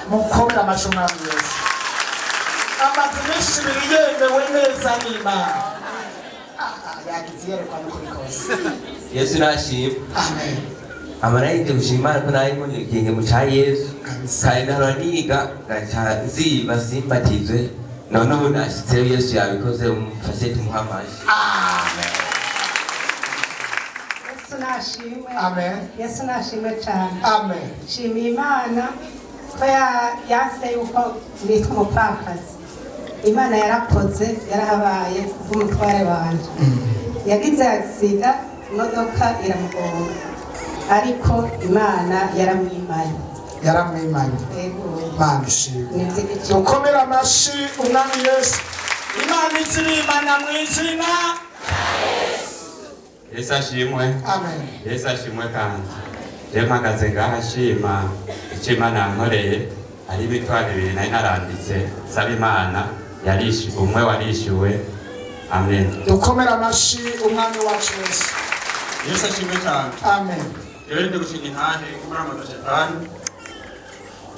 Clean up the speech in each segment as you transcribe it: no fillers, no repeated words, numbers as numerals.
Mukomere amashyi Umwami Yesu. Amaze iminsi 2 yemewe neza n'Imana. Ah, ah, yagize iyerekwa n'ukuri kose. Yesu nashimwe. Amen. Amarayike gushima Imana ko nari mu mu ca Yesu. Kabisa. Kare nahora niga ngaca nziba simbatizwe, none ubu nashitseyo, Yesu yabikoze, mumfashe tumuhe amashyi. Amen. Yesu nashimwe. Amen. Yesu nashimwe cyane. Amen. Nshimiye Imana ko yanse yuko nitwa umupfakazi. Imana yarakoze, yarahabaye kubw'umutware wanje. Yagize accident, imodoka iramugonga, ariko Imana yaramwimanye. Yaramwimanye. Yego. Imana ishimwe. Ni iby'igiciro. Dukomere amashyi Umwami Yesu. Imana izirimana mu izina. Yesu ashimwe. Amen. Yesu ashimwe. Kandi rero mpagaze ngaha nshima icyo Imana yankoreye. Hari imitwaro ibiri nari naranditse nsaba Imana, umwe warishyuwe. Amen. Dukomere amashyi Umwami wacu Yesu. Yesu ashimwe cyane. Amen. Rero ndi gushinga intahe nk'umuramata shetani.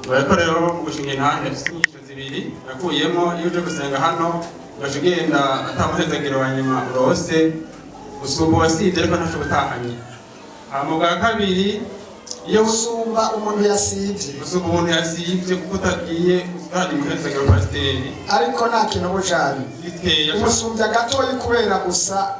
Urabona ko rero mu gushinga intahe afite inyigisho zibiri nakuyemo: iyo uje gusenga hano ugaca ugenda atamuhezagiro wa nyuma urose, usumba uwasivye ariko ntaco ubutahanye. Hama ubwa kabiri, iyo Usumba umuntu yasivye. Usumba umuntu yasivye kuko utagiye utahanye umuhezagiro wa pasiteri. Ariko nta kintu bujanye. Biteye. Umusumbya gatoyi kubera gusa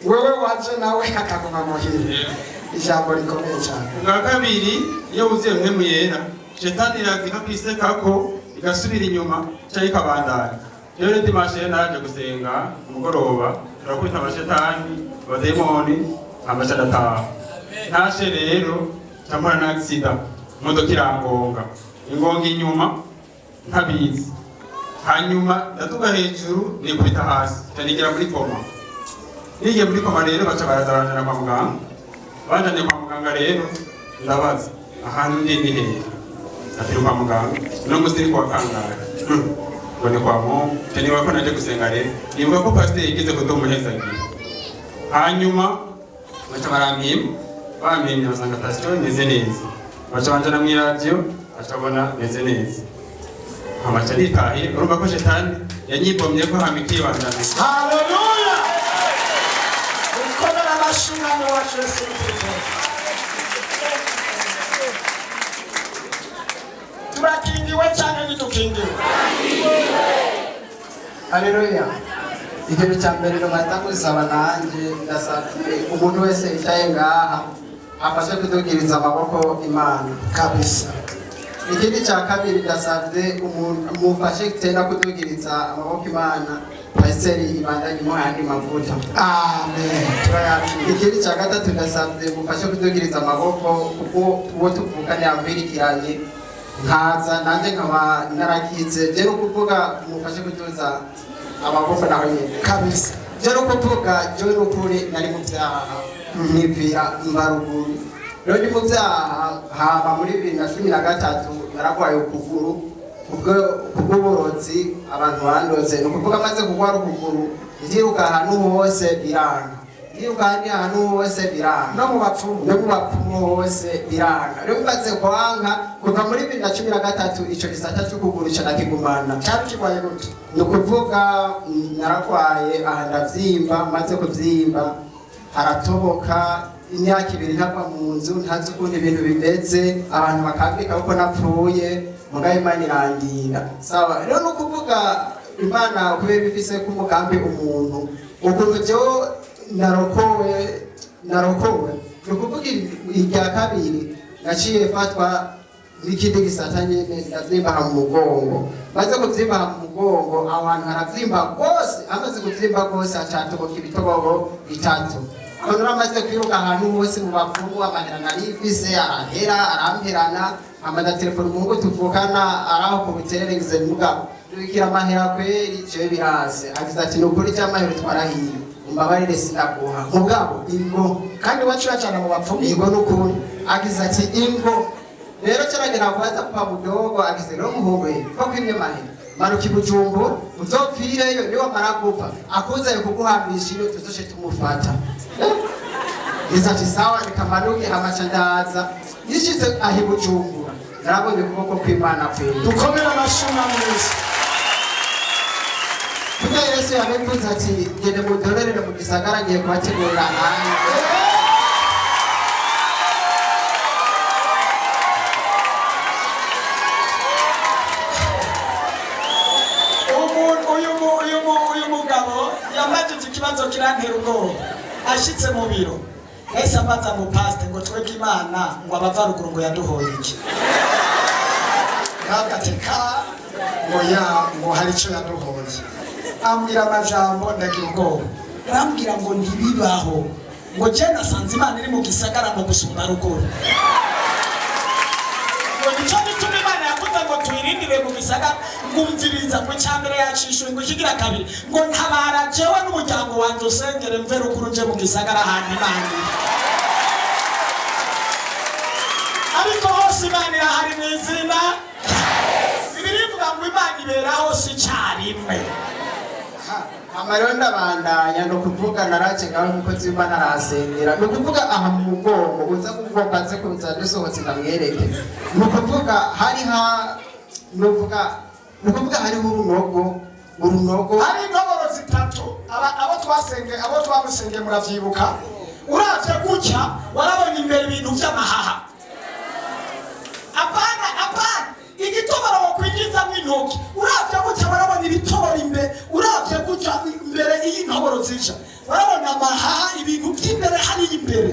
wewe waje, nawe akaguma muhira. Ijambo rikomeye cyane. Ubwa kabiri, iyo wuzuye Mpwemu Yera, shetani iraza ikakwisekako, igasubira inyuma cyangwa ikabandanya. Rero dimanche rero naraje gusenga umugoroba, turakubita amashetani, abadayimoni, amaca ndataha. Ntashe rero campura na accident, imodoka irangonga, ingonga inyuma ntabizi. Hanyuma ndaduga hejuru nikubita hasi, ca nigira muri coma. Nigiye muri coma rero, baca baraza baranjana kwa muganga. Banjanye kwa muganga rero, ndabaza ahantu ndi ni hehe? Ati ni kwa muganga. Uno musi ni kuwa kangahe? Ngo ni kwa Mungu. Ca nibuka ko naje gusenga rero, nibuka ko pasiteri yigeze kuduha umuhezagira. Hanyuma baca barampima, bampimye basanga tension imeze neza, baca banjana mw'iradiyo, baca meze neza, hama ca nitahiye. Urumva ko shetani yanyibomye ko hama ikibandana. Haleluya! Dukomere amashyi Umwami wacu Yesu Kristo. Turakingiwe cyane, ntidukingiwe? Haleluya! Ikintu cya mbere nubanza gusaba nanjye, ndasabye umuntu wese yicaye ngaha afashe kudugiriza amaboko Imana. Kabisa. Ikindi cya kabiri, ndasabye umuntu mufashe tena kudugiriza amaboko Imana, pasiteri ibandanye imuha ayandi mavuta. Amen, turayakira. Ikindi cya gatatu, ndasabye mufashe kudugiriza amaboko kuko uwo tuvukana yamwirikiranye, nkaza nanjye nkaba narakize. Je ni ukuvuga mufashe kuduza amaboko naho nyine. Kabisa. Je ni ukuvuga jewe n'ukuri nari mu byaha, nipfira mbaruguru. Rero ndi mu byaha, haba muri 2013 naragwaye ukuguru kubw'uburozi abantu bandoze. Ni ukuvuga amaze kugwara ukuguru, ndiruka ahantu hose biranga, ndiruka ahandi ahantu hose biranga. No mu bapfumu. No mu bapfumu hose biranga. Rero bimaze kwanka kuva muri 2013, ico gisata c'ukuguru ca nakigumana. Cyari kirwaye gute? Ni ukuvuga naragwaye aha ndavyimba, maze kuvyimba haratoboka. Imyaka 2 ntava mu nzu, ntazi ukuntu ibintu bimeze, abantu bakambika kuko napfuye. Mugabo Imana irandinda. Sawa, rero ni ukuvuga Imana kubera ifise ko umugambi umuntu ukuntu jewe narokowe, narokowe. Ni ukuvuga irya kabiri naciye fatwa n'ikindi gisata nyene, ndavyimbaha mu mugongo. Maze kuvyimbaha mu mugongo, aho hantu haravyimba rwose. Amaze kuvyimba rwose, hacatoboka ibitobobo bitatu. None uramaze kwiruka ahantu hose mu bapfumu, amahera nari mfise arahera, aramperana. Hama ndatelefona umuhungu tuvukana araho ku Buterere, ngize mugabo dubikira amahera kweri, jewe birase. Agize ati: "Ni ukuri cy'amahera twarahiye, umbabarire sinaguha mugabo ingo." Kandi wacu yacana mu bapfumu. Ingo n'ukuri. Agize ati: "Ingo." Rero caragera kubaza papa mudogo, agize: "Rero muhungu we, ko kwimye mahera, manuka i Bujumbura uzopfireyo, niwamara gupfa akuzaye kuguhambisha iyo tuzoce tumufata." Ngize ati: "Sawa, reka manuke." Hamaca ndaza, nishitse aho i Bujumbura. Narabonye ukuboko kw'Imana kwiye. Dukomere amashyi Umwami Yesu. Kuko Yesu yabivuze ati: "Gende mudorerere mu gisagara, ngiye kubategurira ahantu." Uyu mugabo yambajije ikibazo kirantera ubwoba. Ashitse mu biro yahise ambaza ngo: "Pasite," ngo, "twebwe Imana," ngo, "abava ruguru," ngo, "yaduhoye iki?" Ntabwo ateka ngo ya ngo hari icyo yaduhoye. Ambwira amajambo ndagira ubwoba. Arambwira ngo ntibibaho, ngo je nasanze Imana iri mu gisagara ngo gusumba ruguru, ngo nico gituma Imana yavuze ngo tuyirindire mu gisagara. Ngumviriza, ngo icya mbere yacishuye, ngo ikigira kabiri, ngo ntabara jewe n'umuryango wanje, usengere mve ruguru nje mu gisagara ahantu Imana iri. Ariko hose Imana irahari mu izina. Bibiliya ivuga ngo Imana ibera hose icyarimwe. Amariro ndabandanya, ni ukuvuga narace ngawe umukozi w'Imana arasengera, ni ukuvuga aha mu mugongo uza kuvuga nze kuza dusohotse ndamwereke. Ni ukuvuga hari ha ni ukuvuga hariho urunogo, urunogo. Hari intoboro zitatu. Abo twasenge, abo twamusenge muravyibuka. Uravye gutya warabona imbere ibintu vy'amahaha. Apana, apana igitoboro wokwinjizamwo intoki. Uravye gutya warabona ibitoboro imbere. Uravye gutya imbere, iyo intoboro zija warabona amahaha, ibintu by'imbere hariya imbere,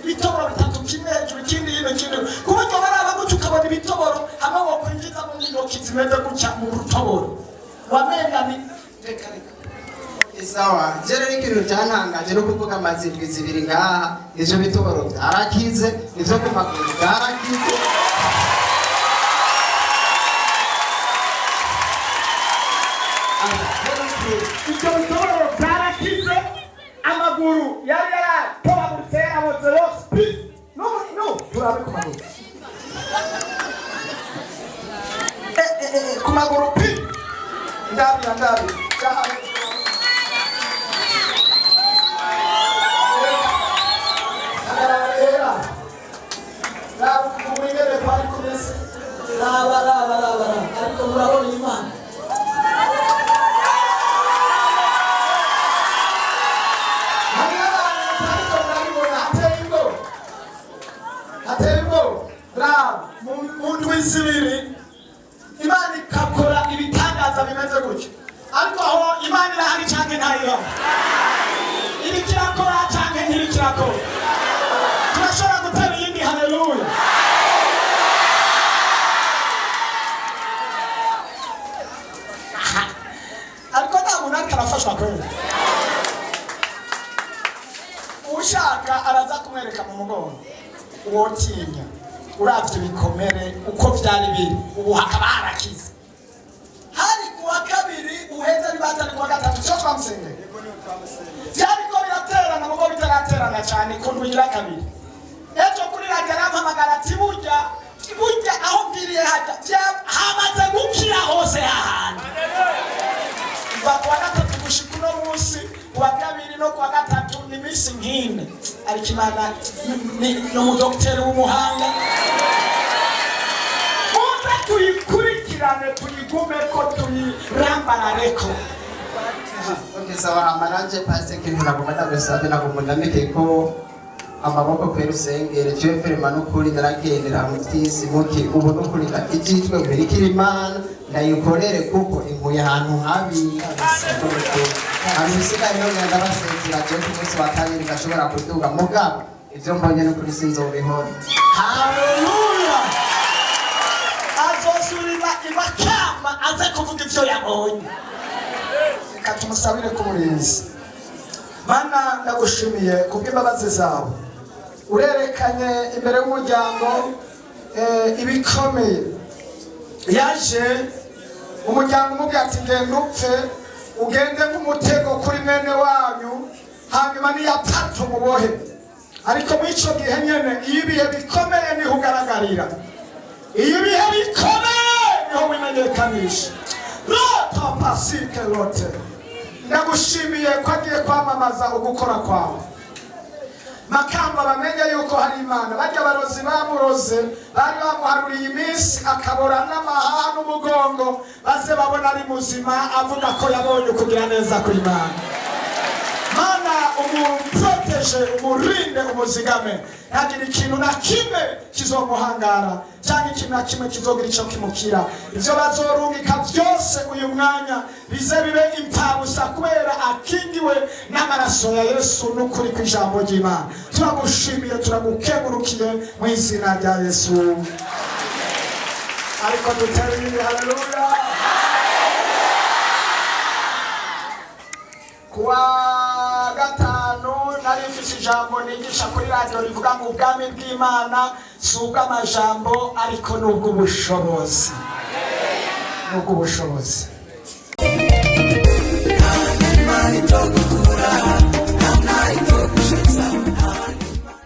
ibitoboro bitatu, kimwe hejuru, ikindi hino, ikindi hino, ku buryo waraba gutya ukabona ibitoboro hamwe wokwinjizamwo intoki zimeze gutya mu rutoboro, wamenga ni reka reka. Sawa, je rero ikintu cyantangaje no kuvuga amazindwi 2 ngaha, ivyo bitoboro byarakize, ivyo ku maguru byarakize. Ibyo bitoboro byarakize, amaguru yari yaratobaguritse, yaraboze yose pi. N'ubu n'ubu turabe ku maguru. Ku maguru pi, ndabira ndabira. Hagarara, raba ukuguru ingene kwari kumeze. Raba, raba, raba, raba. Ariko murabona Imana. Hariho abantu mutariko murabibona. Hateye ubwoba, hateye ubwoba. Raba mu ndwi 2 Imana ikakora ibitangaza bimeze gutyo. Ariko aho Imana irahari canke ntayihari? Iriko irakora canke ntiriko irakora? Turashobora gutera iyindi haleluya. Ariko nta muntu ariko arafashwa kweli. Ushaka araza kumwereka mu mugongo, wotinya uravye ibikomere uko vyari biri, ubu hakaba harakize. Hari kuwa kabiri uheze, niba atari kuwa gatatu cyo twamusengeye, vyariko biraterana mugo bitaraterana cane ku ndwi kabiri. Ejo kuri radiyo arampamagara ati: "Burya burya aho mbwiriye hajya hamaze gukira hose hahandi." Kuva kuwa gatatu gushika uno munsi kuwa kabiri no kuwa gatatu ni iminsi nk'ine. Ariko Imana ni umudokiteri w'umuhanga. Muze tuyikurikirane, tuyigumeko, tuyirambarareko. Okay, sawa. Hama nanje pase kintu nagomba ndagusabe, nagomba ndamike ko amaboko kwera usengere. Jewe vraiment n'ukuri naragendera mu vy'isi muki, ubu n'ukuri ijijwe nkurikira Imana ndayikorere kuko inkuye ahantu habi. Hama ibisigaye none ndabasezera. Jewe ku munsi wa kabiri ndashobora kuduga, mugabo ivyo mbonye n'ukuri sinzobihora. Haleluya! Azosubira imakamba aze kuvuga ivyo yabonye. Reka tumusabire ku burinzi. Mana, ndagushimiye kubw'imbabazi zawe. Urerekanye imbere y'umuryango ibikomeye. Yaje umuryango umubwira ati: "Genda upfe, ugende nk'umutego kuri mwene wanyu, hanyuma niyatatu mubohe." Ariko muri icyo gihe nyene, iyo ibihe bikomeye niho ugaragarira, iyo ibihe bikomeye niho wimenyekanisha. Rota pasike lote. Ndagushimiye ko agiye kwamamaza ugukora kwawe. Makamba bamenye yuko hari Imana. Bajya barozi bamuroze, bari bamuharuriye iminsi akabora n'amahaha n'umugongo, baze babona ari muzima, avuga ko yabonye ukugira neza ku Imana. Mana, umuproteje, umurinde, umuzigame, ntagire ikintu na kimwe kizomuhangara cyangwa ikintu na kimwe kizogira icyo kimukira. Ibyo bazorungika byose uyu mwanya bize bibe impfabusa, kubera akingiwe n'amaraso ya Yesu n'ukuri kw'ijambo ry'Imana. Turagushimiye, turagukengurukiye mu izina rya Yesu. Ariko dutere ibindi haleluya. Kuwa gatanu nari mfise ijambo nigisha kuri radiyo rivuga ngo ubwami bw'Imana si ubw'amajambo, ariko ni ubw'ubushobozi, ni ubw'ubushobozi. Imana.